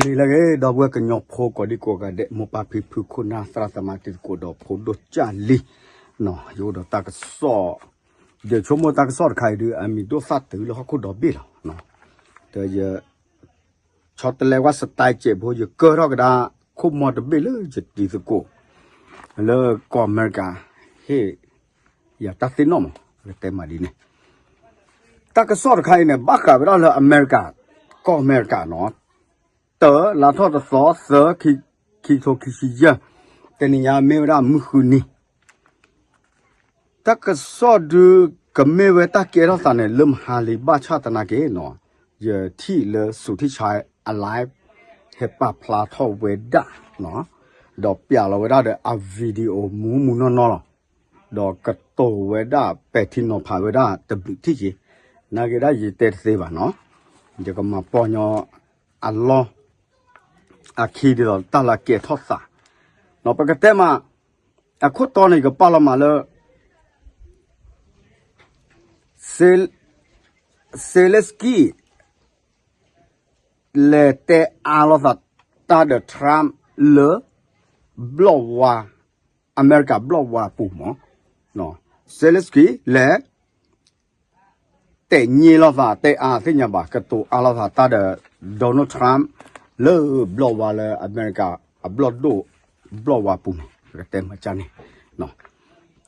နံၤလၢအဂ့ၤ ဒီပုၢ်ဝဲၢ်ကညီဖိကိးဒံကိးဂၤဒဲး မိၢ်ပၢ်ဖံဖု ခိၣ်နၢ်သရၣ်သမါ တံၤသကိးဒီးဖိဒိၣ်ကၢ်လံ, ယအိၣ်ဒီးတၢ်ကစီၣ်, ယဆိကမိၣ်တၢ်ကစီၣ်တခါအံၤဒုး အမံၤဒိၣ်သၣ်တုၤလၢဟီၣ်ခိၣ်ဒီဘ့ၣ်လီၤ. ဒီးယ ဆီတလဲဝဲ style ကဲးဖိ ယကၢထီၣ်ကဒါ ခိၣ်မီတဘ့ၣ်လၢယတံၤသကိး လၢကီၢ်အမဲရကၤ ဟ့ၣ်ယၤတၢ်သ့ၣ်နီၣ်မး ကတဲမးဒ်န့ၣ်. တၢ်ကစီၣ်တခါအံၤန့ၣ် ဘၣ်ဃးဝဲဒၣ်လၢအမဲရကၤ, ကီၢ်အမဲရကၤနီၤ, တၢ လါထီၣ်တသီ သၢ ခံကထိခံဆံယဲၢ်, တနံၤညါမ့ၢ်ဝဲဒၣ်မုၢ်ဃုနံၤ တၢ်ကစီၣ်ဒုး ကမ့ၢ်ဝဲတၢ်ကဲထီၣ်သးန့ၣ် လၢမဟါလံ ဘၣ်ဆၣ်သနာ်က့နီၤ, ယထံၣ်လၢ စူၤထံၣ်ဆါ အ live ဟဲပာ်ဖျါထီၣ်ဝဲဒၣ်နီၤ, ဒီးပျးလီၤဝဲဒၣ်ဒီးအ video မူးမူးနီၢ်နီၢ်လီၤ, ဒီးကတိၤဝဲဒၣ်ပဲာ်ထံနီၤဖးဝဲဒၣ်တဘျုးထံၣ်က့ၤ, နာ်က့ဒၣ်ယတဲတသ့ဘၣ်နီၤ, ယကမၤပီၢ်ညီအလီၢ် အခံဒ်သိးတၢ်လၢကဲထီၣ်သး, ပကတဲမး အခိၣ်တီန့ၣ် ယကပာ်လီၤမးလၢ Zelensky လဲၤတဲအါလိာ်သးတၢ်ဒီး Trump လၢ ဘျီၣ်ဝါ, အမဲရကၤဘျီၣ်ဝါပူၤမး, Zelensky လဲၤ တဲာ်ညါလိာ်သး တဲအါသ့ၣ်ညါဘၣ် ကတိၤအါလိာ်သးတၢ်ဒီး Donald Trump လၢဘျီၣ်ဝါလၢအမဲရကၤအဘျီၣ်ဒိၣ် ဘျီၣ်ဝါပူၤန့ၣ် ကတဲမးကၢ်န့ၣ်,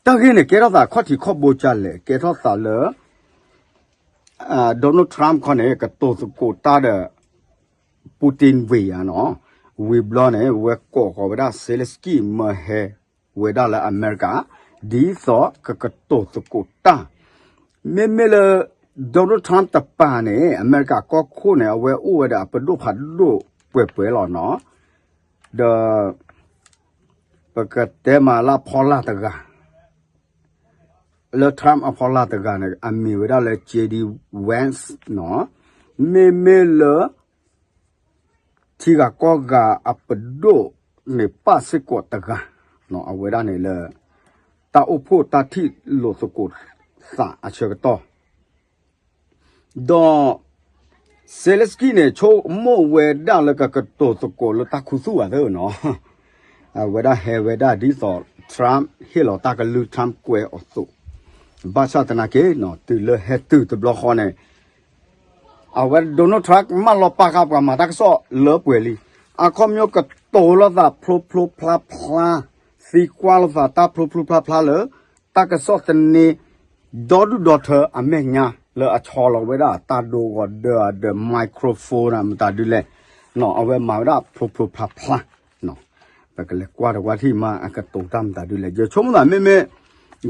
တၢ်ဂ့ၢ်န့ၣ် ကဲထီၣ်သးခီၣ်ထံးခီၣ်ဘိကၢ်လဲၣ် ကဲထီၣ်သးလၢ Donald Trump ခီန့ၣ် ကတိၤသကိးတၢ်ဒီး Putin ဝံၤဧါနီၤ, ဝံၤဘျီန့ၣ် ဝဲကိးဃီၤဝဲဒၣ် Zelensky မၢဟဲဝဲဒၣ်လၢအမဲရကၤ ဒ်သိးကကတိၤသကိးတၢ်, မ့မ့ၢ်လၢ Donald Trump တပၤန့ၣ် အမဲရကၤကီၢ်ခိၣ်န့ၣ် အဝဲအိၣ်ဝဲဒီးအပဒိၣ်ဖးဒိၣ်ပှဲၤပှဲၤလီၤနီၤ, ဒီး ပကတဲမးလၢအဖီလာ်တဂၤ လၢ Trump အဖီလာ်တဂၤန့ၣ် အမံၤဝဲဒၣ်လၢ J D Vance နီၤ, မ့မ့ၢ်လၢ ထံဂၤကီၢ်ဂၤအပဒိၣ်န့ၣ် ပၣ်စ့ၢ်ကီးတဂၤ, အဝဲဒၣ်န့ၣ်လၢ တၢ်အိၣ်ဖှိၣ်တၢ်ထံၣ်လိာ်သကိးသးအဆၢကတီၢ် ဒီး Zelensky န့ၣ် ဆိကမိၣ်ဝဲဒၣ်လၢကကတိၤသကိးလၢတၢ်ခူသူၣ်ဘၣ်သ့နီၤ, အဝဲဒၣ်ဟဲဝဲဒၣ်ဒ်သိး Trump ဟ့ၣ်လီၤတၢ်ကလုၢ် Trump ကွဲအီၤအသိး, ဘၣ်ဆၣ်သနာ်က့နီၤ တုၤလၢဟဲတုၤတဘျီဃီန့ၣ် အဝဲ Donald Trump မၢလီၤပာ်ဃာ်ပှၤမၤတၢ်ကစီၣ်လၢပှဲၤလံ, အခီပညီကတိၤလိာ်သးဖျိဖျိဖျါဖျါ, သံကွၢ်လိာ်သးတၢ်ဖျိဖျိဖျါဖျါလၢ တၢ်ကစီၣ်သန့ ဒီဒူၣ်ဒီထၢအမဲာ်ညါ လၢအဆီလီၤဝဲဒၣ်တၢ်ဒိဂီၤဒၢအဒၢး microphone မတၤဒုလဲၣ်, အဝဲမၤဝဲဒၣ်ဖျိဖျိဖျါဖျါ ပကလဲၤကွၢ်တကွၢ်ထံၣ်မး အကတိၤတၢ်မတၤဒုလဲၣ်, ယဆိကမိၣ်သးမ့မ့ၢ်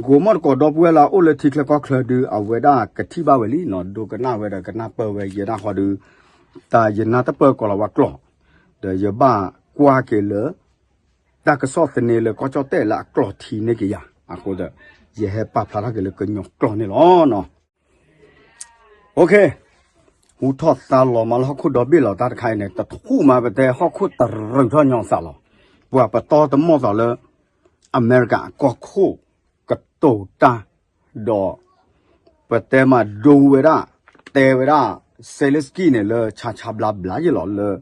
ကိးမီၣ်တကိးဒီပုၢ်ဝဲၢ်လၢအအိၣ်လၢထံချၢကီၢ်ချၢဒု အဝဲဒၣ်ကထံၣ်ဘၣ်ဝဲလံနီၤ, ဒိကနၣ်ဝဲဒီးကနၣ်ပၢၢ်ဝဲ ယဲဒၣ်ဃီဒု တၢ်ယနၢ်တပၢၢ်ကိးလီၤဝဲကျိာ်, ဒီးယဘၣ်ကွၢ်က့ၤလၢ တၢ်ကစီၣ်သန့လၢကီၢ်ကၠီၣ်တဲၣ်လၢအကျိာ်ထံန့ၢ်က့ၤယၤ, အဃိဒီး ယဟဲပာ်ဖျါထီၣ်က့ၤလၢကညီကျိာ်န့ၣ်လီၤ. ဟူထီၣ်သါလီၤမးလၢဟီၣ်ခိၣ်ဒီဘ့ၣ်လီၤ တၢ်တခါအံၤန့ၣ် တထူၣ်မး ပတဲဟီၣ်ခိၣ်တရၢၢ်ထီၣ်ညီသးလီၤ, ပှၤပတီၢ်တမီၢ်သးလၢ အမဲရကၤအကီၢ်ခိၣ် ကတိၤတၢ် ဒီး ပတဲမးဒိဝဲဒၣ် တဲဝဲဒၣ် Zelensky န့ၣ်လၢဆါဆါဘျါဘျါယ့ၣ်လီၤလၢ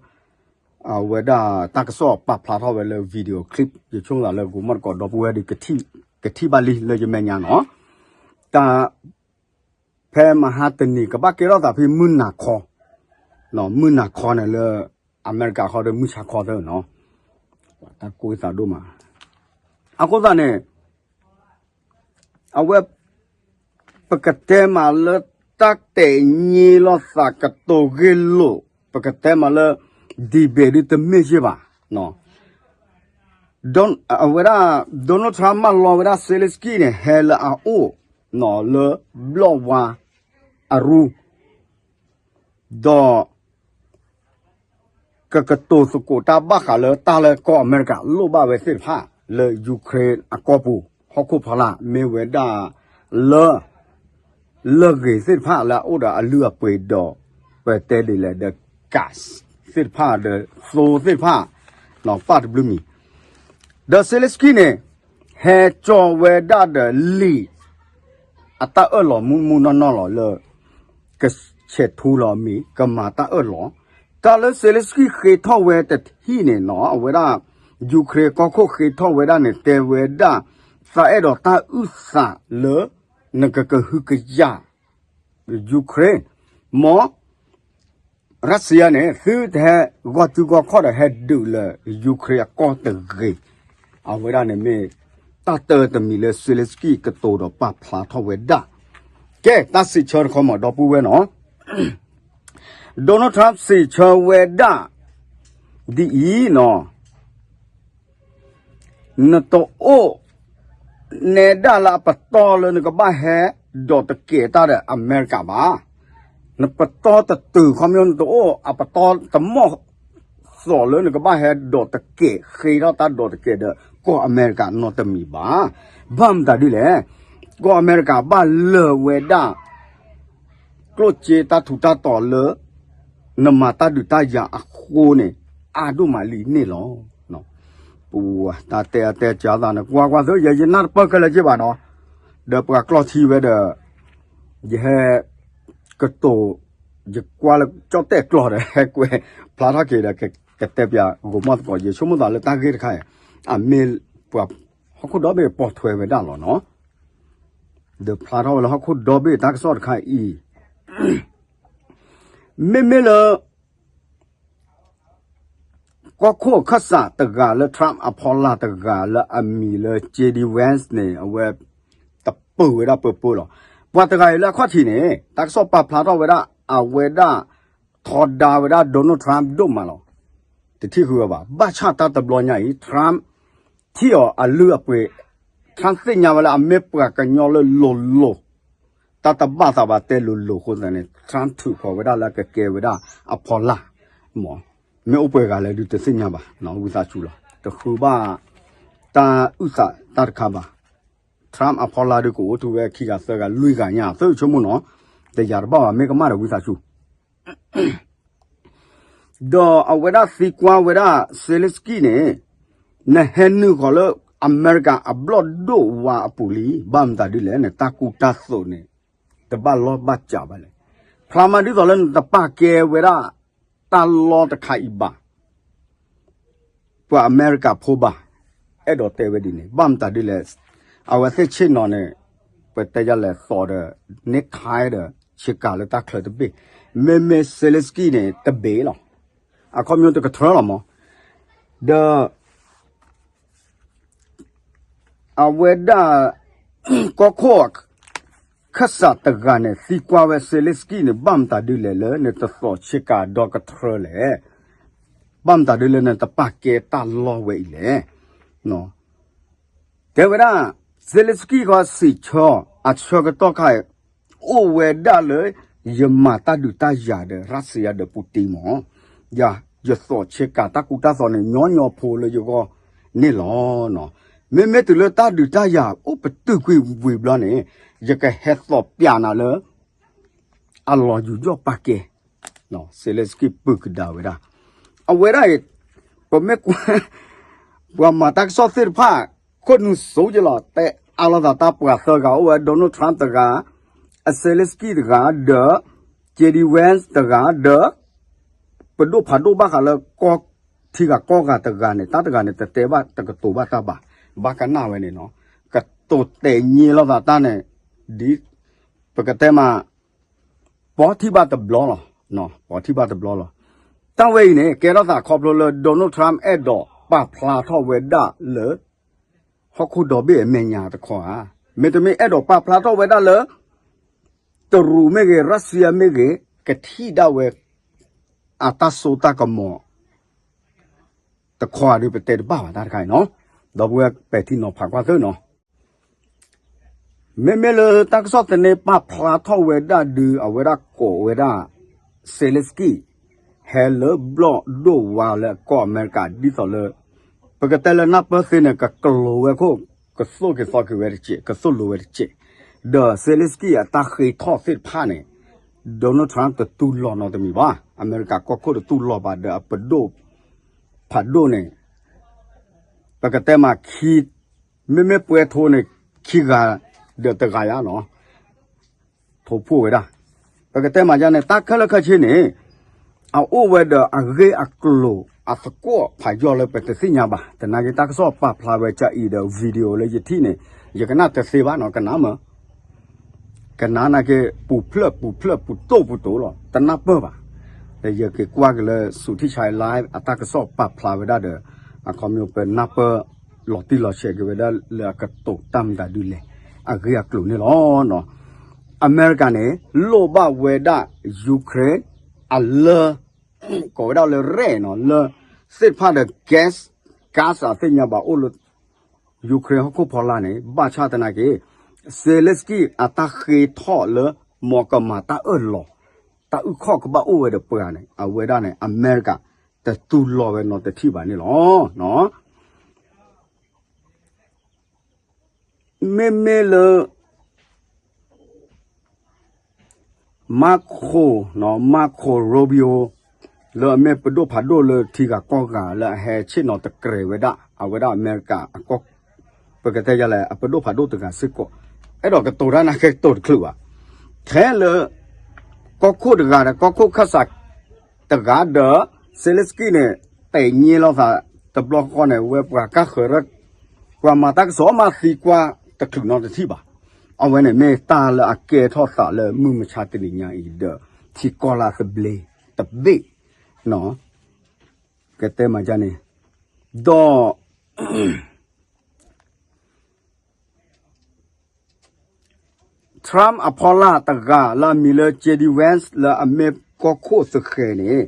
အဝဲဒၣ်တၢ်ကစီၣ်ပာ်ဖျါထီၣ်ဝဲလၢ video clip ယဆိကမိၣ်သးလၢ ကိးမီၣ်တကိးဒီပုၢ်ဝဲၢ်ဒုး ကထံၣ်ဘၣ်လံလၢယမဲာ်ညါနီၤ, တၢ် ဖဲမဟါတနံၤ ကဘၣ်ကဲထီၣ်သးဖဲမုၢ်နၤခီ, မုၢ်နၤခီန့ၣ်လၢ အမဲရကၤဃီဒီးမုၢ်ဆါခီသၢနီၤ, တၢ်ကိၢ်သးဒိၣ်မး, အဃိသတးန့ၣ် အဝဲ ပကတဲမးလၢတၢ်တဲာ်ညါလိာ်သးကတိၤဂ့ၢ်လိာ်, ပကတဲမးလၢ debate ဒုတမ့ၢ်ယ့ၢ်ဘၣ်, အဝဲဒၣ် Donald Trump မၢလီၤဝဲဒၣ် Zelensky န့ၣ် ဟဲလၢအအိၣ် လၢဘျီၣ်ဝါအရူ ဒီး ကကတိၤသကိးတၢ်ဘၣ်ဃးလၢတၢ်လၢကီၢ်အမဲရကၤလိၣ်ဘၣ်ဝဲသ့ၣ်တဖၣ် လၢ Ukraine အကီၢ်ပူၤ ဟီၣ်ခိၣ်ဖီလာ် မ့ၢ်ဝဲဒၣ်လၢ လၢဂ့ၤသ့ၣ်တဖၣ်လၢအအိၣ်ဒီးအလုၢ်အပှ့ၤဒီး ပတဲဒ်လဲၣ်ဒီး gas သ့ၣ်တဖၣ်ဒီးသိသ့ၣ်တဖၣ် ပၣ်တဘျုးမံၤ ဒီး Zelensky န့ၣ် ဟဲကၠီဝဲဒၣ်ဒီးလံာ် အတၢ်အၢၣ်လီၤမုၢ်မုၢ်နီၢ်နီၢ်လီၤလၢ ကဆဲးထူလီၤမံၤ ကမၤတၢ်အၢၣ်လီၤ တၢ်လၢ Zelensky ဃ့ထီၣ်ဝဲတထံၣ်န့ၣ်နီၤ အဝဲဒၣ် Ukraine ကီၢ်ခိၣ်ဃ့ထီၣ်ဝဲဒၣ်န့ၣ် တဲဝဲဒၣ် သးအဲၣ်ဒိးတၢ်အုၣ်သးလၢ နကကဟုကယာ် Ukraine မ် Russia န့ၣ် သုတဟဲဂီၢ်စုဂီၢ်ခီၣ်ဒီးဟဲဒုးလၢ Ukraine အကီၢ်တဂ့ၤ. အဝဲဒၣ်န့ၣ်မ့ၢ် တၢ်တၢတမံၤလၢ Zelensky ကတိၤဒီးပာ်ဖျါထီၣ်ဝဲဒၣ်. ကဲ တၢ်စံးဆၢတခီမ့ၢ်ဒီပုၢ်ဝဲၢ်နီၤ Donald Trump စံးဆၢဝဲဒၣ် ဒ်အံၤနီၤ နတအိၣ် နဲဒၣ်လၢအပတီၢ်လၢနကဘၣ်ဟဲ ဒိးတကဲးတၢ်ဒီးအမဲရကၤဘၣ်. နပတီၢ်တတုၤခီမီ နတအိၣ်အပတီၢ်တမီၢ် သီးလၢနကဘၣ်ဟဲဒိးတကဲး ဃ့ထီၣ်တၢ်ဒိးတကဲးဒီး ကီၢ်အမဲရကၤနီတမံၤဘၣ်. ဘၣ်မတၤဒ်လဲၣ်, ကီၢ်အမဲရကၤဘၣ်လၢာ်ဝဲဒၣ် ကျိၣ်စ့တၢ်ထူးတၢ်တီၤလၢ နမၤတၢ်ဒုးတၢ်ယၤအဃိန့ၣ် အါဒိၣ်မးလံန့ၣ်လီၤ. ပူၤ တၢ်တဲအတဲကသးန့ၣ် ကွၢ်ကွၢ်သ့ ယဲယနၢ်တပၢၢ်ခဲလၢာ်က့ဘၣ်နီၤ, ဒီးပှၤကျီၢ်ထံဝဲဒီး ယဟဲ ကတိၤ ယကွၢ်လၢကၠီၣ်တဲၣ်ကျီၢ်ဒီး ဟဲကွဲးဖျါထီၣ်က့ၤဒီး ကတဲပၠးဂိၤမီၢ်သကိး ယဆိကမိၣ်သးလၢတၢ်ဂ့ၢ်တခါအံၤ အမ့ၢ်ပှၤဟီၣ်ခိၣ်ဒီဘ့ၣ်ပိာ်ထွဲဝဲဒၣ်လီၤနီၤ. ဒီးဖျါထီၣ်ဝဲလၢဟီၣ်ခိၣ်ဒီဘ့ၣ်တၢ်ကစီၣ်တခါအံၤ မ့မ့ၢ်လၢ ကီၢ်ခိၣ်အခၢၣ်စးတဂၤလၢ Trump အဖီလာ်တဂၤလၢအမံၤလၢ J D Vance န့ၣ် အဝဲ တပၢၤဝဲဒၣ်ပၢၤပၢၤလီၤ. ပှၤတဂၤအံၤလၢအခီၣ်ထံးန့ၣ် တၢ်ကစီၣ်ပာ်ဖျါထီၣ်ဝဲဒၣ် အဝဲဒၣ် ထီဒါဝဲဒၣ် Donald Trump ဒိၣ်မးလီၤ. တထံၣ်ဃုာ်ဝဲဘၣ်. ဘၣ်ဆၣ်တၢ်တဘျီညါအံၤ Trump ထံၣ်အီၤအလုၢ်အပှ့ၤ Trump သ့ၣ်ညါဝဲလၢအမ့ၢ်ပှၤကညီလၢလိၤလိၤ တၢ်တဘၣ်သးဘၣ်တဲလိၤလိၤအဃိသတးန့ၣ် Trump ထုးဃီၤဝဲဒၣ်လၢကကဲဝဲဒၣ်အဖီလာ်, မ့ၢ်အိၣ်ပှဲၤဂၤလဲၣ်ဒုးတသ့ၣ်ညါဘၣ်, ဝံသးစူၤလီၤ. တဃုဘၣ်တၢ်အုၣ်သးတၢ်တခါဘၣ်. Trump အဖီလာ်ဒုးကအိၣ်ထီၣ်ဝဲခံဂၤသၢဂၤ လွံၢ်ဂၤညါ သုဆိကမိၣ်နီၤ, တယာ်တဘၣ်ဘၣ် မ့ၢ်ကမၣ်ဒီးဝံသးစူၤ ဒီးအဝဲဒၣ်သံကွၢ်ဝဲဒၣ် Zelensky န့ၣ် နဟဲနုာ်ဃီၤလၢအမဲရကၤအဘျီၣ်ဒိၣ်ဝါအပူၤလံ, ဘၣ်မတၤဒ်လဲၣ်န့ၣ် တၢ်ကူတၢ်သိးန့ၣ် တဘၣ်လီၢ်ဘၣ်စးဘၣ်လဲၣ်. ဖျါမးဒ်သိးလၢနတပာ်ကဲဝဲဒၣ် တၢ်လီၢ်တခါအံၤဘၣ် ပှၤအမဲရကၤဖိဘၣ်, အဲၣ်ဒိးတဲဝဲဒ်န့ၣ် ဘၣ်မတၤဒ်လဲၣ်. အဝဲသ့ၣ်ဆ့ၣ်နီၤန့ၣ် ပတဲယလဲၤသိးဒီး နခါဒီး ဆ့ကၤလၢတၢ်ချၢတဘ့ၣ်, မ့မ့ၢ် Zelensky န့ၣ် တဘ့ၣ်လီၤ. အခီပညီတကထြၢလီၤမး, ဒီး အဝဲဒၣ် ကီၢ်ခိၣ် ခၢၣ်စးတဂၤန့ၣ် သံကွၢ်ဝဲ Zelensky န့ၣ် ဘၣ်မတၤဒ်လဲၣ်လၢ နတသိးဆ့ကၤဒီကထြၢလဲၣ်, ဘၣ်မတၤဒ်လၢနတပာ်ကဲတၢ်လီၢ်ဝဲအံၤလဲၣ်. တဲဝဲဒၣ် Zelensky ဃီစံးဆၢ အဆၢကတီၢ်ခါ အိၣ်ဝဲဒၣ်လၢ ယမၤတၢ်ဒုးတၢ်ယၤဒီး ရၢၡါယါဒီး ပူတံမး, ယသိးဆ့ကၤတၢ်ကူတၢ်သိးန့ၣ် ညီညီဖိလၢယဂီၢ်န့ၣ်လီၤ. မ့မ့ၢ်တုၤလၢတၢ်ဒုးတၢ်ယၤအိၣ်ပတုာ်ကွံာ်ဝံၤဘျီန့ၣ် ယကဟဲသိးပျးနၤလၢ အလီၤယူးယီၣ်ပာ်ကဲ Zelensky ပၢၤကဒါဝဲဒၣ်. အဝဲဒၣ်အံၤ ပမ့ၢ်ကွၢ် ပှၤမၤတၢ်ကစီၣ်သ့ၣ်တဖၣ် ခိၣ်နူာ်စိယလီၤ တဲအါလိာ်သးတၢ်ပှၤသၢဂၤအိၣ်ဝဲ Donald Trump တဂၤ, Zelensky တဂၤ ဒီး J D Vance တဂၤ ဒီး ပဒိၣ်ဖးဒိၣ်ဘၣ်ဃးလၢ ကီၢ်ထံဂၤကီၢ်ဂၤတဂၤန့ၣ် တၢ်တဂၤန့ၣ် တတဲဘၣ်တကတိၤဘၣ်တၢ်ဘၣ်, ဘၣ်ကနၣ်ဝဲန့ၣ်နီၤ, ကတိၤတဲာ်ညံလိာ်သးတၢ်န့ၣ် ဒ် ပကတဲမး ပီထံၣ်ဘၣ်တဘျီလီၤ, ပီထံၣ်ဘၣ်တဘျီလီၤ. တၢ်ဝဲအံၤန့ၣ် ကဲထီၣ်သးခီဖျိလၢ Donald Trump အဲၣ်ဒိးပာ်ဖျါထီၣ်ဝဲဒၣ်လၢ ဟီၣ်ခိၣ်ဒီဘ့ၣ်အမဲာ်ညါတခီဧါ, မ့တမ့ၢ်အဲၣ်ဒိးပာ်ဖျါထီၣ်ဝဲဒၣ်လၢ တရူးမ့ၢ်ဂ့ၤ ရၢၡါယါမ့ၢ်ဂ့ၤ ကထံၣ်ဒၣ်ဝဲ အတၢ်စိတၢ်ကမီၤ တခီဧါဒုး ပတဲတဘၣ်ဘၣ်တၢ်တခါအံၤနီၤ, ဒီပုၢ်ဝဲၢ်ပဲာ်ထံနီၤဖးကွၢ်သ့နီၤ. မ့မ့ၢ်လၢတၢ်ကစီၣ်သန့ပာ်ဖျါထီၣ်ဝဲဒၣ်ဒုး အဝဲဒၣ်ကိးဝဲဒၣ် Zelensky ဟဲလၢဘျီၣ်ဒိၣ်ဝါလၢကီၢ်အမဲရကၤ ဒ်သိးလၢ ပကတဲလၢနၢ်ပၢၢ်သ့န့ၣ် ကကလိၤဝဲခိၣ် ကသိၣ်က့ၤသီက့ၤဝဲတစဲး ကသိၣ်လိဝဲတစဲး, ဒီး Zelensky အတၢ်ဃ့ထီၣ်သ့ၣ်တဖၣ်န့ၣ် Donald Trump တတူၢ်လိာ်နီတမံၤဘၣ်, အမဲရကၤကီၢ်ခိၣ်တတူၢ်လိာ်ဘၣ် ဒီးအပဒိၣ် ဖးဒိၣ်န့ၣ် ပကတဲမးခံ မ့မ့ၢ်ပှဲၤထိန့ၣ် ခံဂၤဒီးတဂၤယါနီၤ, ထိဖှိၣ်ဝဲဒၣ်. ပကတဲမးယါန့ၣ် တၢ်ခဲလၢာ်ခဲဆ့န့ၣ် အအိၣ်ဝဲဒီးအဂ့ၢ်အကျိၤအသကိးဖးယီၤလၢပတသ့ၣ်ညါဘၣ်. သနာ်က့တၢ်ကစီၣ်ပာ်ဖျါဝဲကအံၤဒီး video လၢယထံၣ်န့ၣ် ယကနၣ်တသ့ဘၣ်နီၤ, ကနၣ်မး ကနၣ်နာ်က့ ပူၤဖျၢၣ်ပူၤဖျၢၣ်ပူၤတိၢ်ပူၤတိၢ်လီၤ, တနၢ်ပၢၢ်ဘၣ်. ဒီးယက့ၤကွၢ်က့ၤလၢ Suthichai Live အတၢ်ကစီၣ်ပာ်ဖျါဝဲဒၣ်ဒီး အခီပညီပနၢ်ပၢၢ်လီၤတံၢ်လီၤဆဲးက့ၤဝဲဒၣ်လၢအကတိၤတၢ်မတၤဒုလဲၣ် အဂ့ၢ်အကျိၤန့ၣ်လီၤ. အမဲရကၤန့ၣ် လိၣ်ဘၣ်ဝဲဒၣ် Ukraine အလၢ ကိးဝဲဒၣ်လၢ ရဲၣ်နီၤ လၢသ့ၣ်တဖၣ်ဒီး gas, gas အသ့ၣ်ညါဘၣ်အိၣ်လၢ Ukraine ဟီၣ်ခိၣ်ဖီလာ်န့ၣ် ဘၣ်ဆၣ်သနာ်က့ Zelensky အတၢ်ဃ့ထီၣ်လၢ မ်ကမၤတၢ်အၢၣ်လီၤ တၢ်အုၣ်ခီၣ်ကဘၣ်အိၣ်ဝဲဒီးပှၤန့ၣ် အဝဲဒၣ်န့ၣ် အမဲရကၤ တတူၢ်လိာ်ဝဲနီတထံၣ်ဘၣ်န့ၣ်လီၤ. မ့မ့ၢ်လၢ Marco, Marco Rubio လၢအမ့ၢ်ပဒိၣ်ဖးဒိၣ်လၢထံဂၤကီၢ်ဂၤလၢအဟဲဆ့ၣ်နီၤတကြဲးဝဲဒၣ် အဝဲဒၣ်အမဲရကၤအကီၢ်, ပကတဲယၤလဲၣ် အပဒိၣ်ဖးဒိၣ်တဂၤစ့ၢ်ကီး အဲၣ်ဒိးကတိၤတၢ်နာ်က့ကတိၤတချုးဘၣ်. ထဲလၢ ကီၢ်ခိၣ်တဂၤဒီး ကီၢ်ခိၣ်ခၢၣ်စးတဂၤဒီး Zelensky န့ၣ် တဲာ်ညါလိာ်သးတဘျီဃီန့ၣ် ဝဲပှၤကါဃၢၤရၢ ပှၤမၤတၢ်ကစီၣ်မးသံကွၢ်တချုးနီတထံၣ်ဘၣ်. အဝဲန့ၣ်မ့ၢ်တၢ်လၢအကဲထီၣ်သးလၢမုၢ်မဆါတနံၤညါအံၤဒီး ထံကီၢ်လၢသဘျ့တဘ့ၣ် ကတဲမၤဒ်န့ၣ် ဒီး Trump အဖီလာ်တဂၤလၢအမံၤလၢ J D Vance လၢအမ့ၢ်ကီၢ်ခိၣ်သဃဲၤန့ၣ်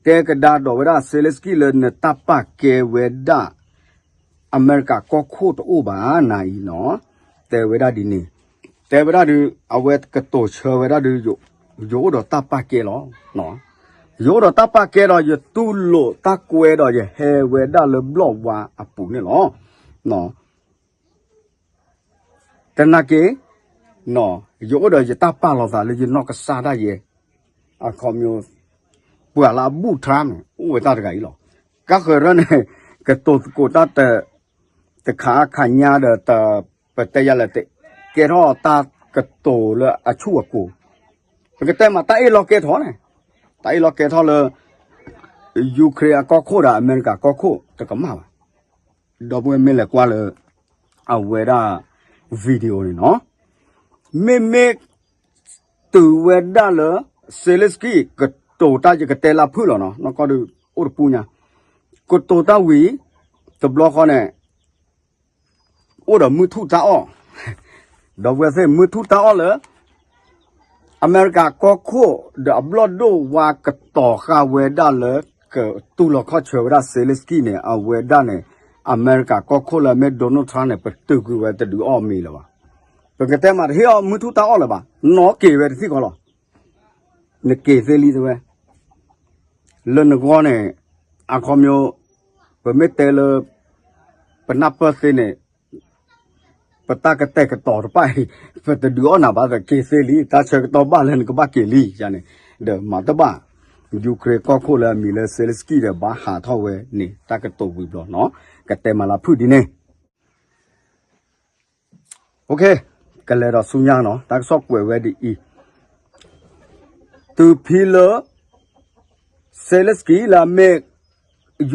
တဲကဒါဒီးဝဲဒၣ် Zelensky လၢနတၢ်ပာ်ကဲဝဲဒၣ် အမဲရကၤကီၢ်ခိၣ်တအိၣ်ဘၣ်နၤအံၤနီၤ, တဲဝဲဒၣ်ဒ်န့ၣ်, တဲဝဲဒၣ်ဒုး အဝဲကတိၤဆၢဝဲဒၣ်ဒုး ယအိၣ်ဒီးတၢ်ပာ်ကဲလီၤ. ယအိၣ်ဒီးတၢ်ပာ်ကဲဒီး ယတူၢ်လိာ်တၢ်ကွဲဒီး ယဟဲဝဲဒၣ်လၢဘျီၣ်ဝါအပူၤန့ၣ်လီၤ. တနာ်က့ၤ, ယအိၣ်ဒီးယတၢ်ပာ်လီၤသးလၢယနီၢ်ကစၢ်ဒၣ်ယဲ, အခီပညီ, ပှၤလၢအဘူၣ် Trump န့ၣ် အိၣ်ဝဲတၢ်တဂၤအံၤလီၤ. ကါဃၢၤရၢန့ၣ် ကတိၤသကိးတၢ် တခါခါညါဒီး ပတဲယၤလဲၣ် ကဲထီၣ်တၢ်ကတိၤလၢအဆူၣ်အကိၤ, ပကတဲမးတၢ်အ့ၣ်လိာ်ကဲထီၣ်န့ၣ်, တၢ်အ့ၣ်လိာ်ကဲထီၣ်လၢ Ukraine အကီၢ်ခိၣ်ဒီး အမဲရကၤကီၢ်ခိၣ်တကမၣ်ဘၣ်. ဒီပုၢ်ဝဲၢ်မ့ၢ်လဲၤကွၢ်လၢ အဝဲဒၣ် video န့ၣ်နီၤ, မ့မ့ၢ် တုၤဝဲဒၣ်လၢ Zelensky ကတိၤတၢ် ယကတဲလၢဖုၣ်လီၤနီၤ, နီၢ်ကီၢ်ဒုးအိၣ်တပူၤညါ, ကတိၤတၢ်ဝံၤ တဘျီဃီန့ၣ် အိၣ်ဒီးမုၢ်ထူၣ်တၢ်အီၣ်, ဒီပုၢ်ဝဲၢ်သ့ၣ် မုၢ်ထူၣ်တၢ်အီၣ်လၢ အမဲရကၤကီၢ်ခိၣ်ဒီးအဘျီၣ်ဒိၣ်ဝါကတီၤဃာ်ဝဲဒၣ်လၢ ကတူၢ်လိာ်ခီၣ်ဆၢဝဲဒၣ် Zelensky န့ၣ် အဝဲဒၣ်န့ၣ် အမဲရကၤကီၢ်ခိၣ်လၢအမ့ၢ် Donald Trump န့ၣ် ပတုာ်ကွံာ်ဝဲတဒုးအီၣ်မ့ၤလၢၤဘၣ်. ပကတဲမးတဟ့ၣ်အီၤမုၢ်ထူၣ်တၢ်အီၣ်လၢၤဘၣ်, နီၣ်က့ၤဝဲတသံၣ်ဃီလီၤ. နက့ၤသ့လံတဲဝဲ, လၢနဂီၢ်န့ၣ် အခီပညီ, ပမ့ၢ်တဲလၢ ပနၢ်ပၢၢ်သ့န့ၣ် ပတၢ်ကတဲာ်ကတီၤတဖၣ်အံၤ ပတဒုးအီၣ်နၤဘၣ်သ့ က့ၤသ့လံ, တၢ်ဆၢကတီၢ်ဘၣ်လၢနကဘၣ်က့ၤလံယၤန့ၣ်, ဒီးမၤတဘၣ်, Ukraine ကီၢ်ခိၣ်လၢအမံၤလၢ Zelensky ဒီးဘၣ်ဟးထီၣ်ဝဲန့ၣ် တၢ်ကတိၤဝံၤဘျီနီၤ, ကတဲမးလၢဖုၣ်ဒ်န့ၣ် ကလဲၤဒီးဆူညါနီၤ, တၢ်ကစီၣ်ကွဲးဝဲဒ်အံၤ, တုၤဖဲလၢ Zelensky လၢအမ့ၢ်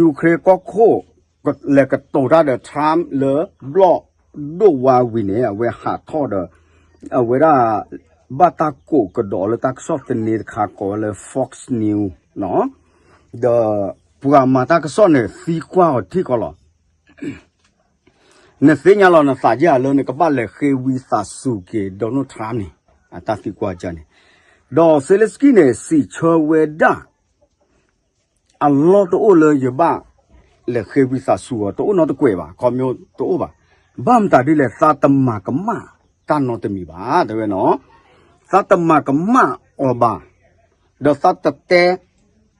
Ukraine ကီၢ်ခိၣ် လဲၤကတိၤတၢ်ဒီး Trump လၢဘျီၣ်ဒိၣ်ဝါဝံၤန့ၣ် အဝဲဟးထီၣ်ဒီး အဝဲဒၣ် ဘၣ်တၢ်ကိးကဒီးလၢတၢ်ကစီၣ်သန့တခါကိးဝဲလၢ Fox News နီၤ, ဒီးပှၤမၤတၢ်ကစီၣ်န့ၣ်သံကွၢ်အီၤထံၣ်ကီးလီၤ. နသ့ၣ်ညါလီၤနသးဧါလၢနကဘၣ်လဲၤဃ့ဝံသးစူၤက့ၤ Donald Trump န့ၣ်, အတၢ်သံကွၢ်ကန့ၣ်, ဒီး Zelensky န့ၣ် စံးဆၢဝဲဒၣ် အလီၢ်တအိၣ်လၢယဘၣ်လဲၤဃ့ဝံသးစူၤအီၤ တအိၣ်နီတကွဲးဘၣ်, ခီပညီတအိၣ်ဘၣ်. ဘၣ်မတၤဒ်လဲၣ် သးတမၤကမၣ်တၢ်နီတမံၤဘၣ် တဲဝဲနီၤ, သးတမၤကမၣ်အီၤဘၣ်, ဒီးသးတတဲ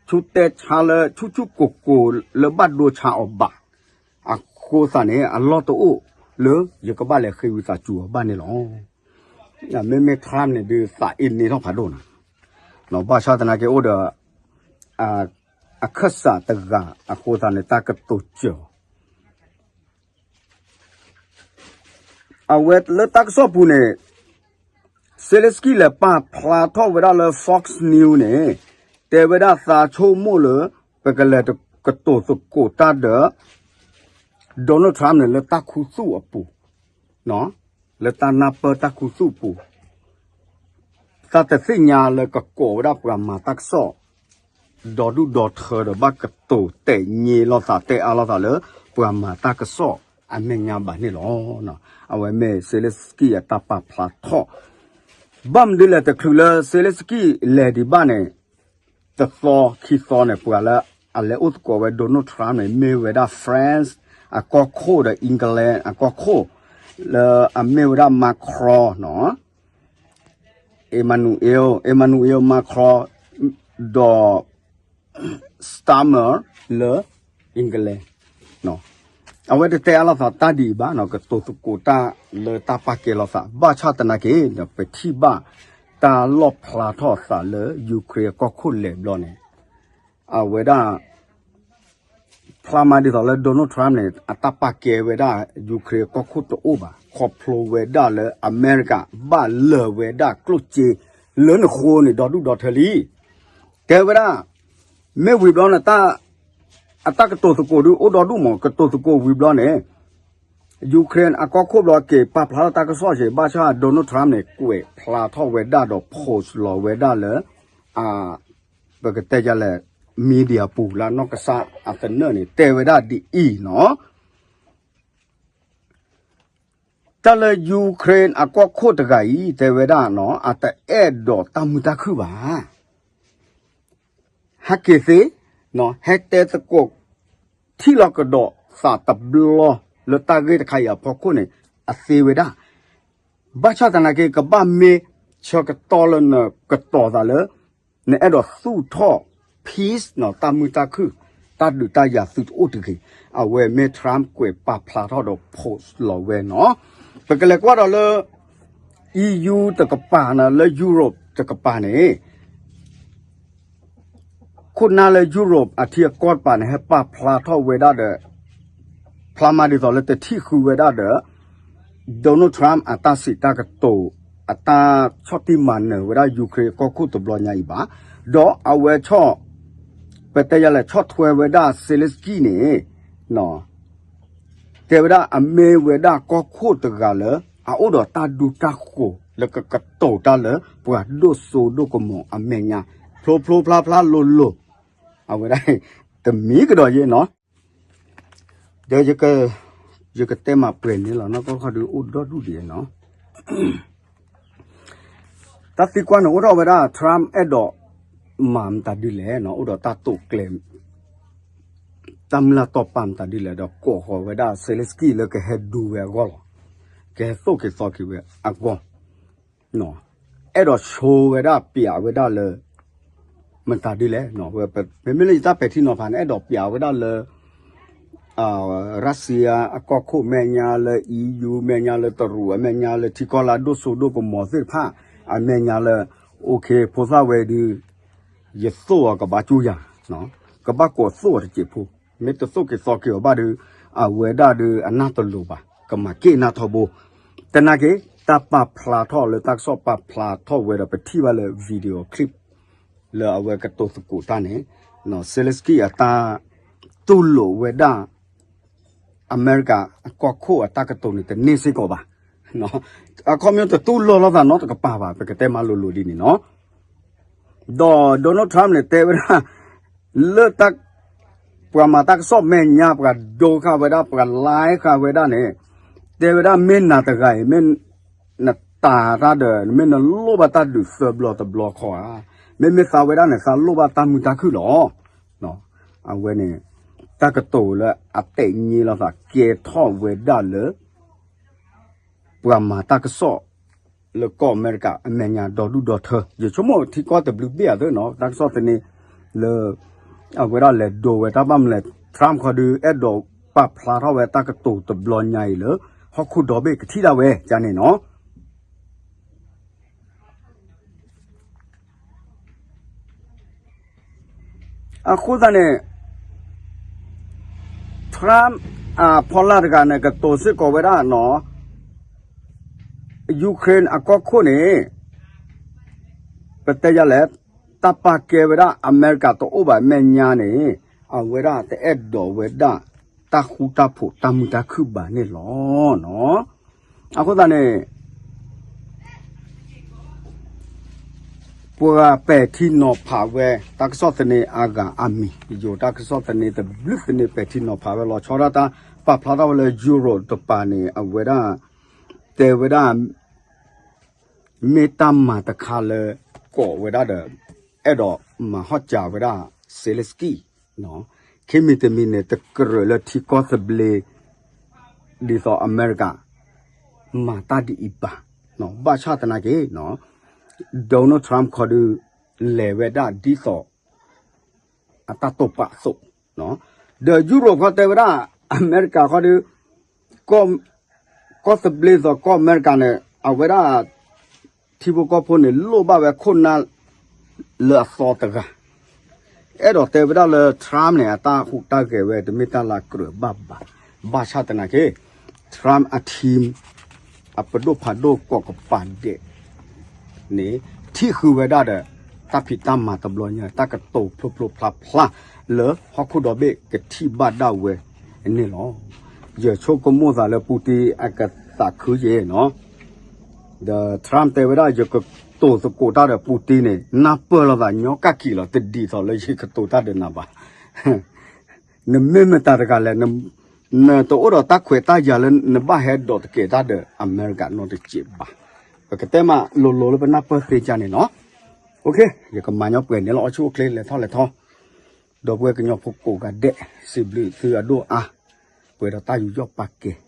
ဆူၣ်တဲဆါလၢဆူၣ်ဆူၣ်ကိၢ်ကိၢ်လၢဘၣ်ဒိဆါအီၤဘၣ်. အဃိသတးန့ၣ် အလီၢ်တအိၣ်လၢယကဘၣ်လဲၤဃ့ဝံသးစူၤအီၤဘၣ်န့ၣ်လီၤ. မ့မ့ၢ် Trump န့ၣ်ဒုး သးအ့ၣ်န့ၢ်ထီၣ်ဖးဒိၣ်နီၤ, ဘၣ်ဆၣ်သနာ်က့အိၣ်ဒီး အခၢၣ်စးတဂၤအဃိသတးန့ၣ် တၢ်ကတိၤစၢၤအီၤ အဝဲလၢတၢ်ကစီၣ်ပူၤန့ၣ် Zelensky လဲၤပာ်ဖျါထီၣ်ဝဲဒၣ်လၢ Fox News န့ၣ် တဲဝဲဒၣ်သးဆိကမိၣ်လၢ ပကလဲၤကတိၤသကိးတၢ်ဒီး Donald Trump န့ၣ် လၢတၢ်ခူသူၣ်အပူၤ, လၢတၢ်နၢ်ပၢၢ်တၢ်ခူသူၣ်အပူၤ, သးတသ့ၣ်ညါလၢကကိးဝဲဒၣ်ပှၤမၤတၢ်ကစီၣ် ဒီဒူၣ်ဒီထၢဒီး ဘၣ်ကတိၤတဲာ်ညါလိာ်သး တဲအါလိာ်သးလၢ ပှၤမၤတၢ်ကစီၣ်အမဲာ်ညါဘၣ်န့ၣ်လီၤ. အဝဲမ့ၢ် Zelensky အတၢ်ပာ်ဖျါထီၣ် ဘၣ်မနုၤလဲၣ် တချုးလၢ Zelensky လဲၤဒံးဘၣ်န့ၣ် တသီခံသီန့ၣ် ပှၤလၢအလဲၤအိၣ်သကိးဝဲ Donald Trump န့ၣ် မ့ၢ်ဝဲဒၣ် France အကီၢ်ခိၣ်ဒီး England အကီၢ်ခိၣ် လၢအမ့ၢ်ဝဲဒၣ် Macron နီၤ Emmanuel Emmanuel Macron ဒီး Starmer လၢ England အဝဲတတဲအါလိာ်သးတၢ်ဒ်အံၤဘၣ်နီၤ ကတိၤသကိးတၢ်လၢတၢ်ပာ်ကဲလိာ်သး ဘၣ်ဆၣ်သနာ်က့ဒီး ပထံၣ်ဘၣ်တၢ်လီၣ်ဖျါထီၣ်သးလၢ Ukraine အကီၢ်ခိၣ်လဲၤဘျီန့ၣ် အဝဲဒၣ် ဖျါမးဒ်သိးလၢ Donald Trump န့ၣ် အတၢ်ပာ်ကဲဝဲဒၣ် Ukraine အကီၢ်ခိၣ်တအိၣ်ဘၣ် ခီဖျိဝဲဒၣ်လၢ အမဲရကၤ ဘၣ်လၢာ်ဝဲဒၣ်ကျိၣ်စ့လၢနဃိန့ၣ် ဒီဒူၣ်ဒီထၢလံ တဲဝဲဒၣ် မ့ၢ်ဝံၤဘျီန့ၣ် အတၢ်ကတိၤသကိးဒုးအိၣ်ဒီဒူၣ်မး ကတိၤသကိးဝံၤဘျီန့ၣ် Ukraine အကီၢ်ခိၣ်ဘျီက့ၤပာ်ဖျါထီၣ်တၢ်ကစီၣ်က့ၤ ဘၣ်ဆၣ် Donald Trump န့ၣ် ကွဲးဖျါထီၣ်ဝဲဒၣ်ဒီး post လီၤဝဲဒၣ်လၢ အ ပကတဲယၤလဲၣ် media ပူၤလၢနီၢ်ကစၢ်အသနၢၣ်န့ၣ် တဲဝဲဒၣ်ဒ်အံၤနီၤ တၢ်လၢ Ukraine အကီၢ်ခိၣ်တဂၤအံၤ တဲဝဲဒၣ်နီၤ အတအဲၣ်ဒိးတၢ်မုာ်တၢ်ခုၣ်ဘၣ် ဟဲက့ၤသ့ ဟဲတဲသကိး ထံၣ်လိာ်ကဒီးသးတဘျီ လၢတၢ်ဂ့ၢ်တခါအံၤအဖီခိၣ်န့ၣ် အသ့ဝဲဒၣ် ဘၣ်ဆၣ်သနာ်က့ ကဘၣ်မ့ၢ်ဆၢကတီၢ်လၢနကတိၤသးလၢ နအဲၣ်ဒိးသူၣ်ထီၣ် peace နီၤ တၢ်မုာ်တၢ်ခုၣ် တၢ်ဒုးတၢ်ယၤသုတအိၣ်တဂ့ၤ အဝဲမ့ၢ် Trump ကွဲးပာ်ဖျါထီၣ်ဒီး post လီၤဝဲနီၤ ပကလဲၤကွၢ်ဒီးလၢ EU တကပၤန့ၣ် လၢ Europe တကပၤန့ၣ် ခိၣ်နၢ်လၢ Europe အထံအကီၢ်တကပၤန့ၣ် ဟဲပာ်ဖျါထီၣ်ဝဲဒၣ်ဒီး ဖျါမးဒ်သိးလၢတထံၣ်ဃုာ်ဝဲဒၣ်ဒီး Donald Trump အတၢ်စံးတၢ်ကတိၤ အတၢ်ဆီၣ်တံၢ်မၤနၢၤဝဲဒၣ် Ukraine အကီၢ်ခိၣ်တဘျီညါအံၤဘၣ် ဒီးအဝဲဆီၣ် ပတဲယၤလဲၣ် ဆီၣ်ထွဲဝဲဒၣ် Zelensky န့ၣ် တဲဝဲဒၣ်အမ့ၢ်ဝဲဒၣ်ကီၢ်ခိၣ်တဂၤလၢ အအိၣ်ဒီးတၢ်ဒူတၢ်ဃိၤ လၢကကတိၤတၢ်လၢ ပှၤဒိၣ်စိဒိၣ်ကမီၤအမဲာ်ညါ ဖျိဖျိဖျါဖျါလိၤလိၤ အဝဲဒၣ် တမံၤကဒီးယဲနီၤ ဒီး ယကတဲမၤပှဲၤန့ၣ်လီၤ နီၢ်ကီၢ်ခီဒုးအိၣ်ဒီဒူၣ်ဒံးနီၤ တၢ်သံကွၢ်န့ၣ်အိၣ်ထီၣ်ဝဲဒၣ် Trump အဲၣ်ဒိးမၤမတၤဒ်လဲၣ်နီၤ အိၣ်ဒီးတၢ်တိာ်ကျဲၤ တၢ်မုၢ်လၢ်တီၤပာ်မတၤဒ်လဲၣ် ဒီးကိးဃီၤဝဲဒၣ် Zelensky လၢကဟဲဒူဝဲအဂီၢ်လီၤ ကဟဲသိၣ်က့ၤသီက့ၤဝဲအဂီၢ် အဲၣ်ဒိးဆိဝဲဒၣ်ပျးဝဲဒၣ်လၢ မတၤဒ်လဲၣ် မ့မ့ၢ်လၢယတၢ်ပဲာ်ထံနီၤဖးန့ၣ် အဲၣ်ဒိးပျးဝဲဒၣ်လၢ ရၢၡီယါအကီၢ်ခိၣ်မဲာ်ညါ လၢ EU မဲာ်ညါ လၢတရူးအမဲာ်ညါ လၢထံကီၢ်လၢအဒိၣ်စိဒိၣ်ကမီၤသ့ၣ်တဖၣ် အမဲာ်ညါလၢ OK ဖိသၣ်ဝဲဒုး ယသိၣ်အီၤကဘၣ်ကၠူယၤ ကဘၣ်ကိးသိၣ်အီၤတစဲးဖိ မ့ၢ်တသိၣ်က့ၤသီက့ၤအီၤဘၣ်ဒီး အဝဲဒၣ်ဒီးအနၢ်တလိၤဘၣ် ကမၤက့ၣ်နၢ်ထီဘိ သနာ်က့ တၢ်ပာ်ဖျါထီၣ်လၢတၢ်ကစီၣ်ပာ်ဖျါထီၣ်ဝဲဒီး ပထံၣ်ဘၣ်လၢ video clip လၢအဝဲကတိၤသကိးတၢ်န့ၣ် Zelensky အတၢ်တူၢ်လိာ်ဝဲဒၣ် အမဲရကၤအကီၢ်ခိၣ်အတၢ်ကတိၤန့ၣ် တန့ၢ်စ့ၢ်ကီးဘၣ်. အခီပညီတတူၢ်လိာ်လိာ်သးနီတကပၤဘၣ် ပကတဲမးလိၤလိၤဒ်န့ၣ်နီၤ. ဒီး Donald Trump န့ၣ် တဲဝဲဒၣ် လၢ ပှၤမၤတၢ်ကစီၣ်မဲာ်ညါ ပှၤဒိဃာ်ဝဲဒၣ် ပှၤ live ဃာ်ဝဲဒၣ်န့ၣ် တဲဝဲဒၣ်မ့ၢ်နၤတဂၤအံၤ မ့ၢ်နတၤတၢ်ဒီး မ့ၢ်နလိၣ်ဘၣ်တၢ်ဒုးသၢဘျီတဘျီခီဧါ, မ့မ့ၢ်သးဝဲဒၣ်န့ၣ် သးလိၣ်ဘၣ်တၢ်မုာ်တၢ်ခုၣ်လီၤ. အဝဲန့ၣ် တၢ်ကတိၤလၢအတဲာ်ညါလိာ်သးကဲထီၣ်ဝဲဒၣ်လၢ ပှၤမၤတၢ်ကစီၣ် လၢကီၢ်အမဲရကၤအမဲာ်ညါဒီဒူၣ်ဒီထၢ ယဆိကမိၣ်ထံကီၢ်တဘျုးဘ့ၣ်အသိးနီၤ တၢ်ကစီၣ်သန့ လၢ အဝဲဒၣ်လဲၤဒိဝဲတၢ်ဘၣ်မနုၤလဲၣ် Trump ခီဒုး အဲၣ်ဒိးပာ်ဖျါထီၣ်ဝဲတၢ်ကတိၤတဘျီညါအံၤလၢ ဟီၣ်ခိၣ်ဒီဘ့ၣ်ကထံၣ်ဒၣ်ဝဲ ကန့ၣ်နီၤ. အဃိသတးန့ၣ် Trump အဖီလာ်တဂၤန့ၣ် ကတိၤစ့ၢ်ကီးဝဲဒၣ်နီၤ Ukraine အကီၢ်ခိၣ်န့ၣ် ပတဲယၤလဲၣ် တၢ်ပာ်ကဲဝဲဒၣ်အမဲရကၤတအိၣ်ဘၣ်မဲာ်ညါန့ၣ် အဝဲဒၣ်တအဲၣ်ဒိးဝဲဒၣ် တၢ်ဃူတၢ်ဖိးတၢ်မုာ်တၢ်ခုၣ်ဘၣ်န့ၣ်လီၤ. အဃိသတးန့ၣ် ပှၤပဲာ်ထံနီၤဖးဝဲ တၢ်ကစီၣ်သန့အါဂၤအါမံၤ ယိၤတၢ်ကစီၣ်သန့တဘျုးသန့ ပဲာ်ထံနီၤဖးဝဲလီၤဆီဒၣ်တၢ် ပာ်ဖျါထီၣ်ဝဲလၢ Europe တပၤန့ၣ် အဝဲဒၣ် တဲဝဲဒၣ် မ့ၢ်တၢ်မၤတခါလၢ ကိးဝဲဒၣ်ဒီး အဲၣ်ဒိးမၤဟီၣ်စၢၤဝဲဒၣ် Zelensky ခံမံၤတမံၤန့ၣ် တကြၢးလၢထံကီၢ်သဘျ့ ဒ်သိးအမဲရကၤ မၤတၢ်ဒ်အံၤဘၣ်. ဘၣ်ဆၣ်သနာ်က့ Donald Trump ခီဒု လဲၤဝဲဒၣ်ဒ်သိး အတၢ်တိာ်ပာ်အသိး, ဒီး Europe ခီတဲဝဲဒၣ် အမဲရကၤခီဒု ကီၢ်သဘျ့သိးကီၢ်အမဲရကၤန့ၣ် အဝဲဒၣ် ထံဖိကီၢ်ဖိန့ၣ် လိၣ်ဘၣ်ဝဲခိၣ်နၢ်လၢအသီတဂၤ အဲၣ်ဒိးတဲဝဲဒၣ်လၢ Trump န့ၣ် အတၢ်ဟူးတၢ်ဂဲၤဝဲ တမ့ၢ်တၢ်လၢကြၢးဘၣ်ဘၣ်. ဘၣ်ဆၣ်သနာ်က့ Trump အ team အပဒိၣ်ဖးဒိၣ်ကိးကပၤဒဲးန့ၣ် ထံၣ်ဃုာ်ဝဲဒၣ်ဒီး တၢ်ဖံးတၢ်မၤတဘျီညါ တၢ်ကတိၤဖျိဖျိဖျါဖျါ လၢဟီၣ်ခိၣ်ဒီဘ့ၣ်ကထံၣ်ဘၣ်ဒၣ်ဝဲန့ၣ်လီၤ. ယဆိကမိၣ်သးလၢ Putin အကသးခုယဲၢ်နီၤ ဒီး Trump တဲဝဲဒၣ် ယကတိၤသကိးတၢ်ဒီး Putin န့ၣ် နၢ်ပၢၢ်လိာ်သးညီကၣ်ကံာ်လီၤ တဒ်သိးလၢယကတိၤတၢ်ဒီးနၤဘၣ်. နမ့ၢ်မတၤတဂၤလဲၣ်, နတအိၣ်ဒီးတၢ်ခွဲးတၢ်ယာ်လၢ နဘၣ်ဟဲဒိးတကဲၤတၢ်ဒီးအမဲရကၤနီတစဲးဘၣ်. ပကတဲမးလိၤလိၤလၢပနၢ်ပၢၢ်သ့ကါန့ၣ်နီၤ. ယကမၤညီပှဲၤန့ၣ်လီၤ အိၣ်ဆူၣ်အိၣ်ချ့လဲၤထီၣ်လဲၤထီ ဒီပုၢ်ဝဲၢ်ကညီဖိကိးဂၤဒဲး စံးဘျုးသုအဒိၣ်အါ, ပှဲၤဒီးတၢ်ယူးယီၣ်ပာ်ကဲၤ